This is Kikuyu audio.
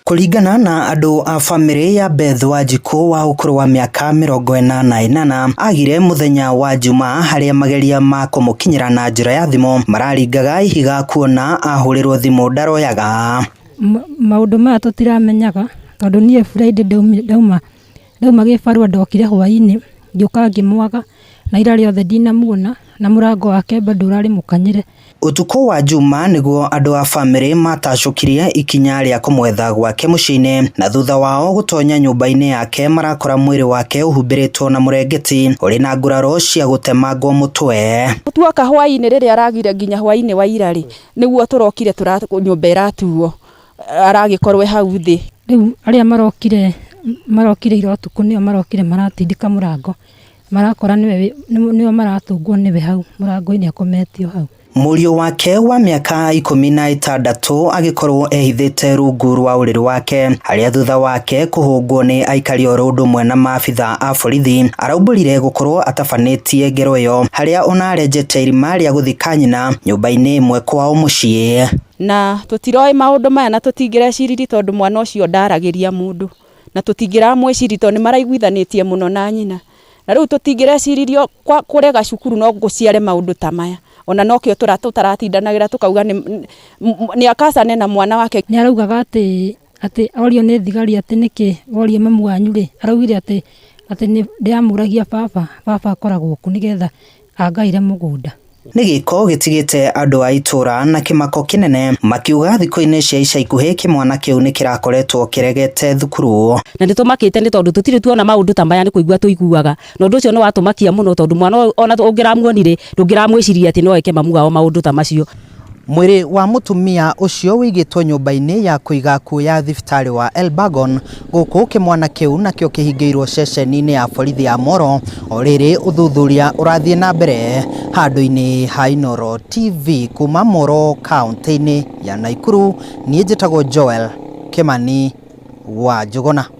Kũringana na andũ a famĩlĩ ya Beth Wanjikũ wa ũkũrũ wa mĩaka 48, agire mũthenya wa Jumaa harĩa mageria ma kũmũkinyĩra na njĩra ya thimũ mararingaga ihiga kuona ahũrĩrwo thimũ ndaroyaga. Maũndũ maya tũtiramenyaga tondũ niĩ Friday ndauma ndauma gĩbarũa ndokire hwainĩ ngĩũka ngĩmwaga na ira rĩothe ndinamuona na mũrango wake bado ũrarĩ mũkanyĩre. Ũtukũ wa Juma nĩguo andũ a famĩlĩ matacũkirie ikinya rĩa kũmwetha gwake mũciĩ-inĩ na thutha wao gũtonya nyũmba-inĩ yake marakora mwĩrĩ wake ũhumbĩrĩtwo na mũrengeti ũrĩ na nguraro cia gũtemangwo mũtwe. Tuoka hwainĩ rĩrĩa aragire nginya hwainĩ wa ira rĩ, nĩguo tũrokire nyũmba ĩratuo aragĩkorwo e hau thĩ. Rĩu arĩa marokire marokire ira ũtukũ nĩo marokire maratindĩka mũrango marakora nĩwe nĩo maratũngwo nĩwe hau mũrango-inĩ akometio hau. Mũriũ wake wa mĩaka 16 agĩkorwo ehithĩte rungu rwa ũrĩrĩ wake harĩa thutha wake kũhũngwo nĩ aikari oro ũndũ ũmwe na maabitha a borithi araumbũrire gũkorwo atabanĩtie ngero ĩyo harĩa ona arenjete irima rĩa gũthika nyina nyũmba-inĩ ĩmwe kwao mũciĩ. Na tũtiroĩ maũndũ maya na tũtingĩreciririe tondũ mwana ũcio ndaragĩria mũndũ na tũtingĩramwĩciria tondũ nĩ maraiguithanĩtie mũno na nyina. Na rĩu tũtingĩreciririo kũrega cukuru no gũciare maũndũ ta maya. Ona nokĩo tũtaratindanagĩra tũkauga nĩ akacane na mwana wake. Nĩ araugaga atĩ atĩ orio nĩ thigari atĩ nĩkĩ woria mamu wanyu rĩ, araugire atĩ atĩ nĩ ndĩramũragia baba, baba akoragwo kũ nĩgetha angaĩre mũgũnda. Nĩ gĩko gĩtigĩte andũ a itũra na kĩmako kĩnene makiuga thikũ-inĩ cia ica ikuhĩ kĩmwana kĩu nĩ kĩrakoretwo kĩregete thukuru. Na nĩ tũmakĩte nĩ tondũ tũtirĩ tuona maũndũ ta maya, nĩ kũigua tũiguaga, na ũndũ ũcio nĩ watũmakia mũno tondũ mwana ũyũ ona ũngĩramuonire ndũngĩramwĩciria atĩ no eke mamu wao maũndũ ta macio. Mwĩrĩ wa mũtumia ũcio ũigĩtwo nyũmba-inĩ ya kũiga akuũ ya thibitarĩ wa Elburgon gũkũ kĩmwana kĩu nakĩo kĩhingĩirwo ceceni-inĩ ya borithi ya Moro o rĩrĩ ũthuthuria ũrathiĩ na mbere handũ-inĩ ha Inooro TV kuma Moro kaũntĩ-inĩ ya Naikuru. Niĩ njĩtagwo Joel Kĩmani wa Njũgũna.